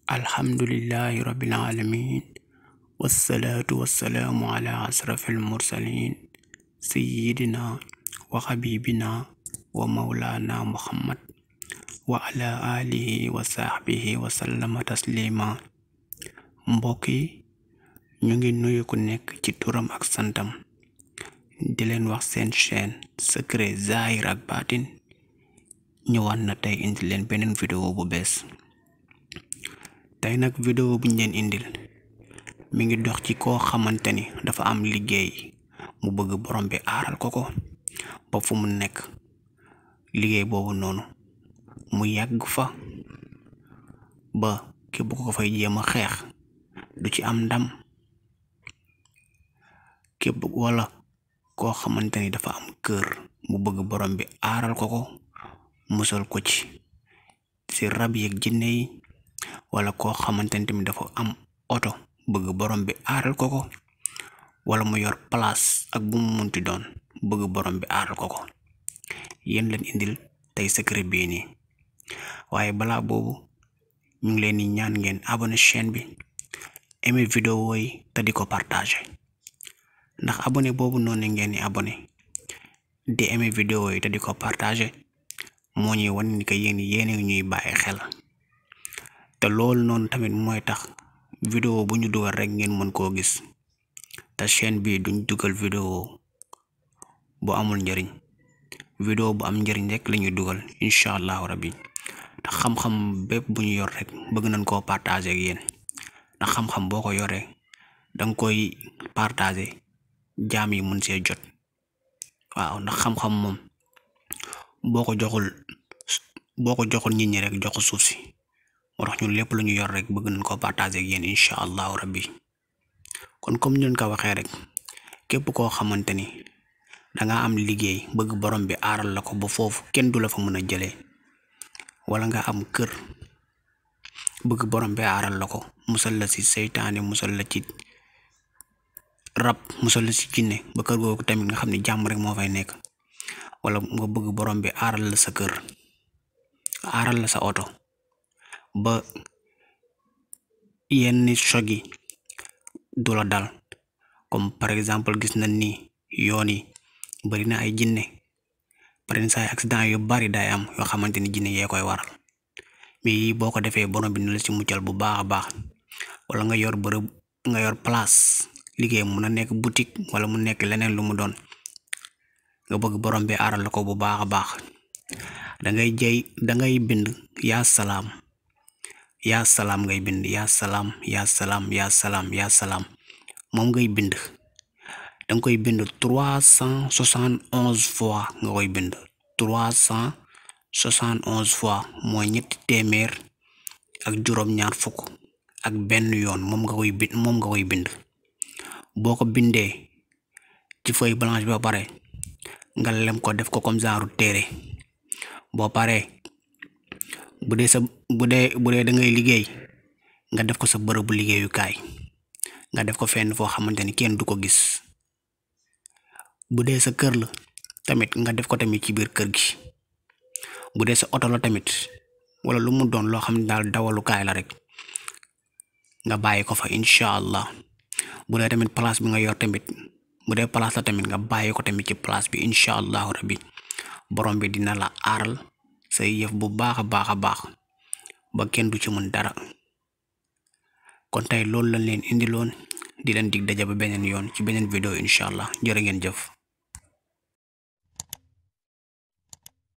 alhamdulillahi rabbil alamin wassalatu wassalamu ala asrafil mursalin sayyidina wa habibina wa maulana muhammad wa ala alihi wa sahbihi wa sallama taslima. mbokk yi ñu ngi nuyu ku nekk ci turam ak santam di leen wax seen chaîne secret zahir ak baatin ñëwaat na tey indi leen beneen vidéo bu bees. tey nag vidéo buñ leen indil mi ngi dox ci koo xamante ni dafa am liggéey mu bëgg borom bi aaral ko ba fu mu nekk liggéey boobu noonu mu yàgg fa ba képp ko fay jéem a xeex du ci am ndam, képp wala koo xamante ni dafa am kër mu bëgg borom bi aaral ko musal ko ci rab yeeg jinne yi, wala koo xamante ni tamit dafa am oto bëgg borom bi aaral ko wala mu yor place ak bu mu munti doon bëgg borom bi aaral ko yéen leen indil tey secret bii nii. waaye balaa boobu ñu ngi leen di ñaan ngeen abonné chaîne bi, aimé vidéo yi te di ko partager, ndax abonné boobu noonu ngeen di abonné di aimé vidéo yi te di ko partager moo ñuy wan ni que yéen ñuy bàyyi xel, te loolu noonu tamit mooy tax vidéo bu ñu dugal rek ngeen mën koo gis. te chaîne bi duñ dugal vidéo bu amul njëriñ, vidéo bu am njëriñ rek lañuy dugal incha allahu rabbi. ndax xam-xam bépp bu ñu yor rek bëgg nañ koo partager ak yéen, ndax xam-xam boo ko yoree danga koy partager jaam yi mën see jot. waaw ndax xam-xam moom boo ko joxul nit ñi rek jox ko suuf si. moo tax ñun lépp lu ñu yor rek bëgg nañ koo partager ak yéen incha allahu rabbi. kon comme ñu leen ko waxee rek képp koo xamante ni danga am liggéey bëgg borom bi aaral la ko ba foofu kenn du la fa mën a jëlee, wala nga am kër bëgg borom bi aaral la ko musal la ci seytaane, musal la ci rab, musal la ci jinne ba kër googu tamit nga xam ne jàmm rek moo fay nekk, wala nga bëgg borom bi aaral la sa kër, aaral la sa oto ba yenn choc yi du la dal. comme par exemple gis nañ ni yoon yi bari na ay jinne, bari na say accident yu bari day am yoo xamante ni jinne yee koy waral, mais yii boo ko defee borom bi na la ci muccal bu baax a baax. wala nga yor bërëb, nga yor place liggéey, mun a nekk boutique wala mu nekk leneen lu mu doon, nga bëgg borom bi aaral la ko bu baax a baax. dangay bind yaa salaam ngay bind yaa salaam moom ngay bind. danga koy bind 371 fois nga koy bind 371 fois mooy 371 ak benn yoon moom nga koy bind. boo ko bindee ci feuille blanche ba pare nga lem ko def ko comme genre téere. boo paree bu dee da ngay liggéey nga def ko sa bërëbu liggéeyukaay, nga def ko fenn foo xamante ni kenn du ko gis. bu dee sa kër la tamit nga def ko tamit ci biir kër gi. bu dee sa oto la tamit wala lu mu doon loo xam ne daal dawalukaay la rek nga bàyyi ko fa incha allah. bu dee tamit place bi nga yor tamit, bu dee place la tamit nga bàyyi ko tamit ci place bi incha allahu rabbi. borom bi dina la aaral say yëf bu baax a baax ba kenn du ci mën dara. kon tey loolu lañ leen indiloon, di leen dig daje ba beneen yoon ci beneen vidéo incha allah. jërë ngeen jëf.